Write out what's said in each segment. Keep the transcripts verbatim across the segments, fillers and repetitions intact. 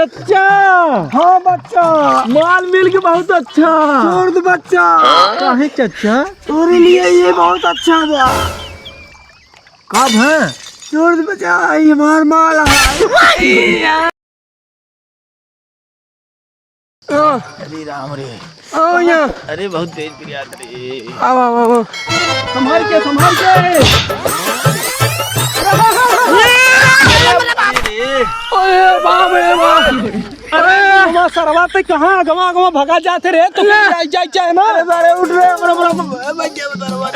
अच्छा। हाँ बच्चा। माल मिल के बहुत अच्छा। छोड़ दे बच्चा। काहे चच्चा? तोरे लिए ये बहुत अच्छा बा। का भा? छोड़ दे बच्चा, ये हमार माल है। अरे राम रे। आओ यहाँ। अरे बहुत तेज पिरियात रे। आओ, आओ, आओ, आओ। संभाल के, संभाल के। अरे बाप रे बाप। अरे हमार सरवा ते कहाँ अगवा अगवा भगा जाते रे, तो ले। जाई, जाई, जाए ना। अरे सारे उठ रे, हमरा, हमरा, हमरा, मैं क्या बता रहा हूँ?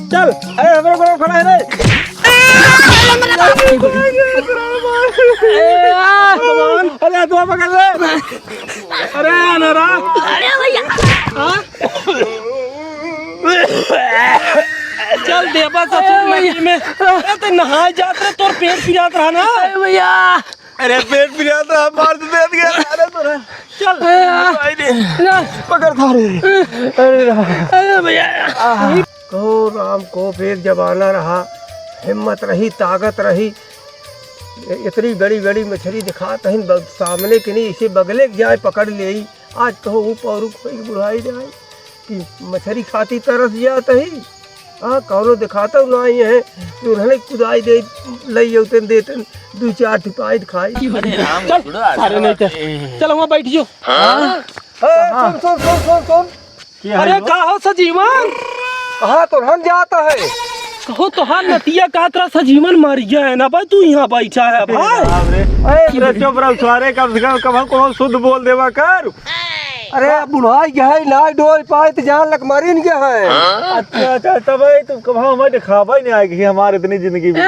चल, अरे, हमरे बड़ा खड़ा है रे। ए, आ, भगवान। अरे, हाथवा पकड़ ले। अरे, अनरा। अरे भैया। हाँ? चल, देबा ससुर अरे भैया। नदी में। अरे, ते नहाए जात रहे, तोर पेट पिरात रहा ना। अरे भैया। अरे, पेट पिरात रहा, मार दे, दे दिया। अरे, तोरा। चल। अरे, आ। भाई रे। ना। पकड़ था रे। अरे, राम। अरे भैया। आह। कहो राम, कहो फिर जमाना रहा, हिम्मत रही, ताकत रही। ए-, इतनी बड़ी बड़ी मछरी दिखात हइन, ब-, सामने के नहीं, इसे बगले के जाए पकड़ लेई। आज कहो ऊपर रुक होई बुढ़ाई जाए कि मछरी खाती तरस जात ही। हाँ, कौनो दिखाता ना आई है, तो उन्हें कुदाई दे, लई अउतन देतन, दू चार टिपाई खाई। अरे राम, चल, छुड़ा, सारे नहीं थे। ए। चल, वहाँ बैठ जो। हाँ? ए, सुन, सुन, सुन, सुन, सुन। क्या अरे है वो? का हो सजीवन? कहाँ तोहन जाता है? कहो तोहार नतिया का तरह सजीवन मर गया है ना भाई, तू यहाँ बैठा है भाई। बाप रे। अरे, अरे चुप रहो सारे, कम से कम, कम हमको शुद्ध बोल देवा कर। अरे बुढ़ाई गए, ना डोल पाए तो जान लक मरिन गया है। अच्छा, अच्छा, तब भाई तुम कब हमें दिखावा ही नहीं आएगी हमारे इतनी जिंदगी में। ए,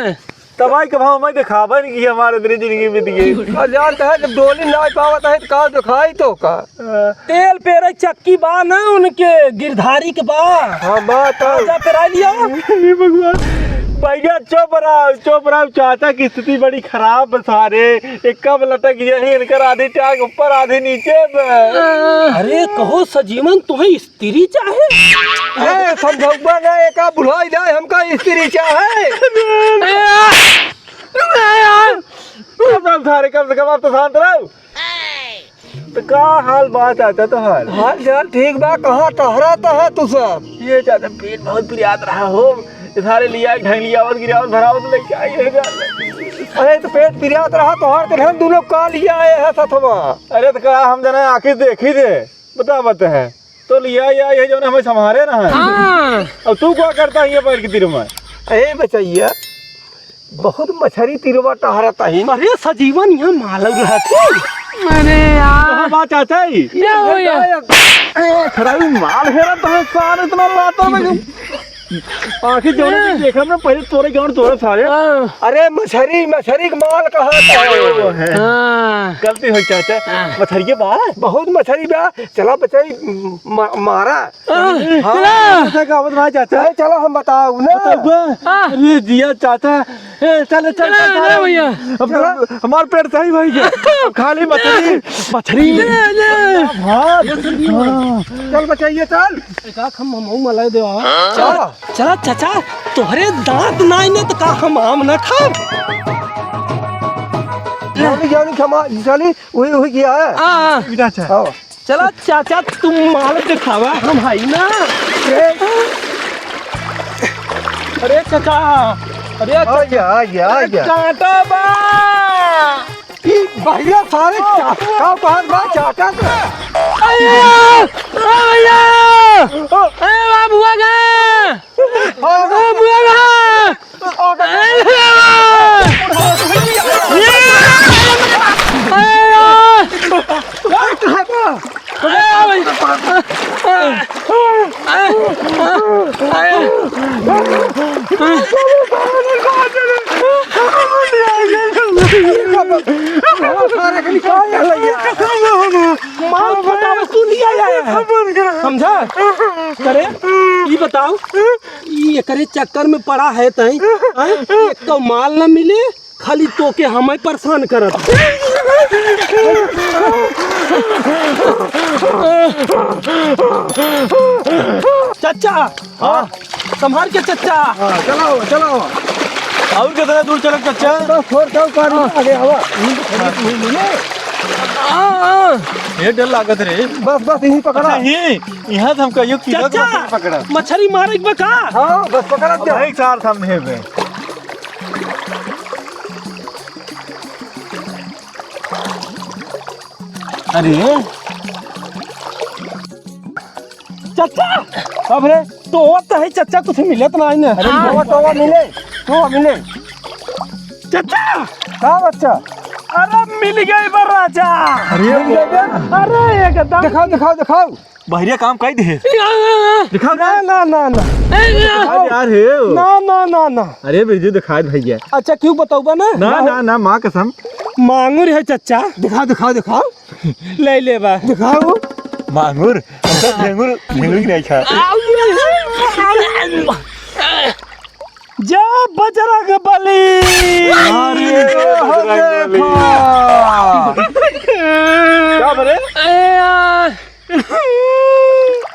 ए। तब भाई कब हमें दिखावा नहीं कि हमारे इतनी जिंदगी बीत गई। और जानता है, जब डोली ना पावत है तो का दिखाई तो का? तेल पेरे चक्की बा ना उनके गिरधारी के बा। हाँ, बा तो। ताजा पेराई लिया। हे भगवान। भैया चुप रहो, चुप रहो, चाचा की स्थिति बड़ी खराब बा सारे। एक कब लटक गए हैं, इनकर आधी टांग ऊपर आधी नीचे बा। अरे कहो सजीवन, तुम्हें स्त्री चाहे? अरे समझौबा ना, एका बुढ़ाई जाए, हमका स्त्री चाहे। कब सारे, कम से कम आप तो शांत रहो। तो का हाल बा चाचा तोहार? हाल चाल ठीक बा, कहाँ टहरत है तू सब? ये चाचा पेट बहुत पिरियात रहा हो, ये सारे लिया ढंग लियावत गिरावत भरावत लेके आई है चाचा। अरे तो पेट पिरियात रहा तोहार, तो हम दोनों का लिया आए हैं सथवा। अरे तो का हम जना आँखी देखी दे, बता बते हैं तो लिया आई है जो हमें संभारे ना है। हाँ। अब तू क्या करता है ये पैर की तीर में? ए बचैया, बहुत मछरी तिरवा टहरत ही। अरे सजीवन यहाँ मालव रहत ही। अरे यार। कहाँ बा चाचा ई? क्या हो गया? ए, खराबी माल हेरा तो है सार इतना मात्रा में। आखिर जौने दिन देखा हमने पहले तोरे गाँव तोरे सारे। हाँ। अरे मछरी, मछरी के माल कहा था? ओ, है। हाँ। गलती हो चाचा। हाँ। मछरी के बा? बहुत मछरी बा। चला बचाई, म-, मारा। हाँ, हाँ। चला। अच्छा, का आवत भाई चाचा? अरे, चलो, हम बताओ ना। बताओ बा। हाँ। अरे, जिया चाचा। ए, चल, चल, चला, चल, चला चल। भैया। अब चला। हमार पेट सही भाई के। अब खाली मछली, मछली। ले, ले। हाँ, हाँ। चल, बचाइए, चल। एक आँख हम, हम, हम मलाई देवा। चला। चला, चाचा, तोहरे दांत नाई ने तो का हम आम ना खाब? जानी, जानी, क्षमा, जानी, वही, वही किया है। हाँ, हाँ। बिना चाचा। हाँ। चला चाचा, तुम माल दिखावा, हम हई ना। अरे चाचा, अरे चाचा। आ गया, आ गया, आ अरे गया। कांटा बा। ई भैया सारे का, का बात बा, चाचा का? अरे, ओ भैया, अरे बाबुआ का, ओ बुआ का। माल फटावे तू नहीं आया है। समझा? करे, ई बताओ, ई एकरे चक्कर में पड़ा है तई, हैं? एक तो माल न मिले, खाली तोके हमें परेशान करत। चच्चा, हाँ। संभाल के चच्चा। हाँ, चलाओ, चलाओ। और कितना दूर चलक, चच्चा? बस थोड़ सा ऊपर, आगे आवा। यहीं पे खड़ी, यहीं मिले। आ, आ। ये डर लागत रे। बस, बस, यहीं पकड़ा। अच्छा, यहीं, यहाँ से हम कहियो किलो के चच्चा, मछली पकड़ा। मछली मारे के बा का? हाँ, बस पकड़ा अब क्या? एक सार सामने है बे। अरे, चच्चा! कब रे? टोवा तो है चच्चा, कुछ मिलत ना है ना। अरे, टोवा, टोवा मिले, टोवा मिले। चच्चा! का बच्चा? अरे, मिल गई बा राजा। अरे, मिल गई बा? अरे, एकदम। दिखाओ, दिखाओ, दिखाओ। बहरिया काम कई दे। दिखाओ ना, ना। ना, ना, ना, ना। दिखाओ यार, हे। ना, ना, ना, ना। अरे, बिरजू, दिखाओ भैया। अच्छा, क्यों बताऊबा ना? ना, ना, ना, माँ कसम। मांगुर है चच्चा। दिखाओ, दिखाओ, दिखाओ। ले लेबा। दिखाओ। मांगुर, हम तो झिंगुर, झिंगुर की नहीं खा। जा बजरंग बली। अरे, बजरंग बली। का बरे? ए, आ।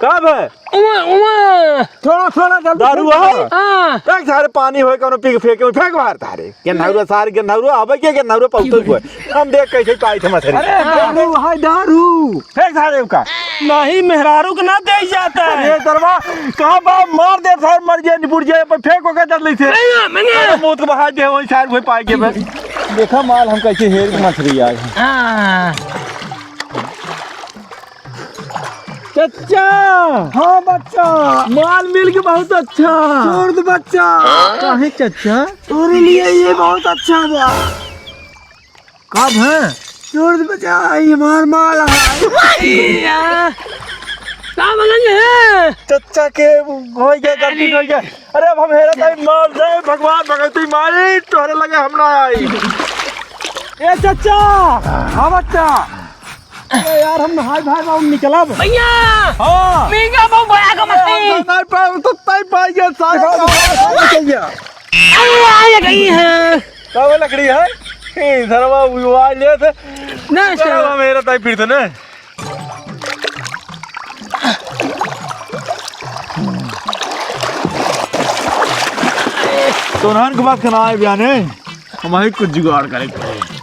का बे? उमा, उमा। थोड़ा, थोड़ा जल्दी दारू फेंक है? दो। हाँ। देख सारे पानी होए, कोनो पी के फेंके, फेंक बाहर तारे। गेंधारू सारे, गेंधारू आवे के, गेंधारू पहुँचो हुए। हम देख कैसे पाई थे मछली। अरे, दारू है, दारू। फेंक सारे का। नहीं, मेहरारू के ना दे जाता है। ये दरवा, कहाँ बा? मार दे सारे, मर जाए, निपुर जाए, पर फेंक ओके जल्दी से। नहीं, नहीं। अरे, मौत को बहा दे, वही सारे हुए पाए के बस। देखा माल हम कैसे हेर के मछली आज। हाँ। चच्चा! हाँ बच्चा। माल मिल के बहुत अच्छा। छोड़ दे बच्चा। काहे चच्चा? तोरे लिए ये बहुत अच्छा बा। का भे? छोड़ दे बच्चा, ये हमार माल है। भैया, का बोलेंगे? चच्चा के हो गया, गलती हो गया। अरे अब हम हेरा ताई मार दे, भगवान भगवती मारी, तोहरे लगे हम ना आई। ए चच्चा, हाँ बच्चा। ए यार, हम नहाए भाई बाबू निकलब। भैया! हाँ। मींगा बहु बड़ा का मछली। नहीं पाए तो तई पाई गया, सारे दिखाओ, का दिखाओ, दिखाओ, निकल गया। अरे, आ गई है। का वो लकड़ी है? ए, सरवा, वो आ ले थे। ना, सरवा, सरवा। मेरा ताई पीट थे ना। तोहन के बात के ना आए बयाने, हम ही कुछ जुगाड़ करे के पड़े।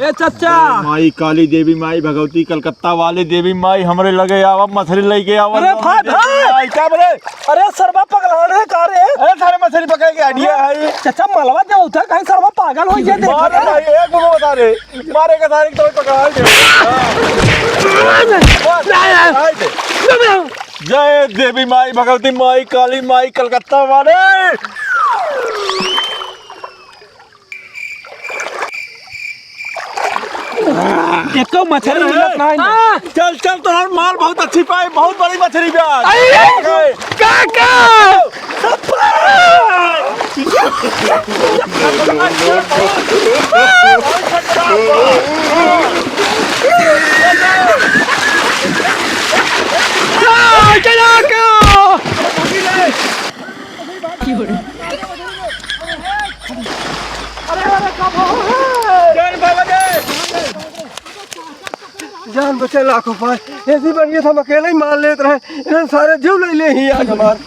ए चच्चा। माई काली देवी माई, भगवती कलकत्ता वाली देवी माई, हमरे लगे आवा, मछली लेके आवा। अरे भाई, भाई। भाई, का बोले? अरे सरवा पगलान है का रे? अरे सारे मछली पकड़े के idea है। चच्चा मलवा दे उठा, कहीं सरवा पागल हो गया, देख मारे रहा। भाई, एक गुरु बता रे। मारे के सारे तो पकड़ा दे। जय देवी माई, भगवती माई, काली माई, कलकत्ता वाले। एको मछली मिलत नाही ना। हाँ। चल, चल, तोहार माल बहुत अच्छी पाई, बहुत बड़ी मछली बा। अरे, काका! जान बचे लाखों पाए, ऐसी बन गई हम अकेले ही मार लेत रहे, इन्हें सारे जीव ले ले ही आज हमार।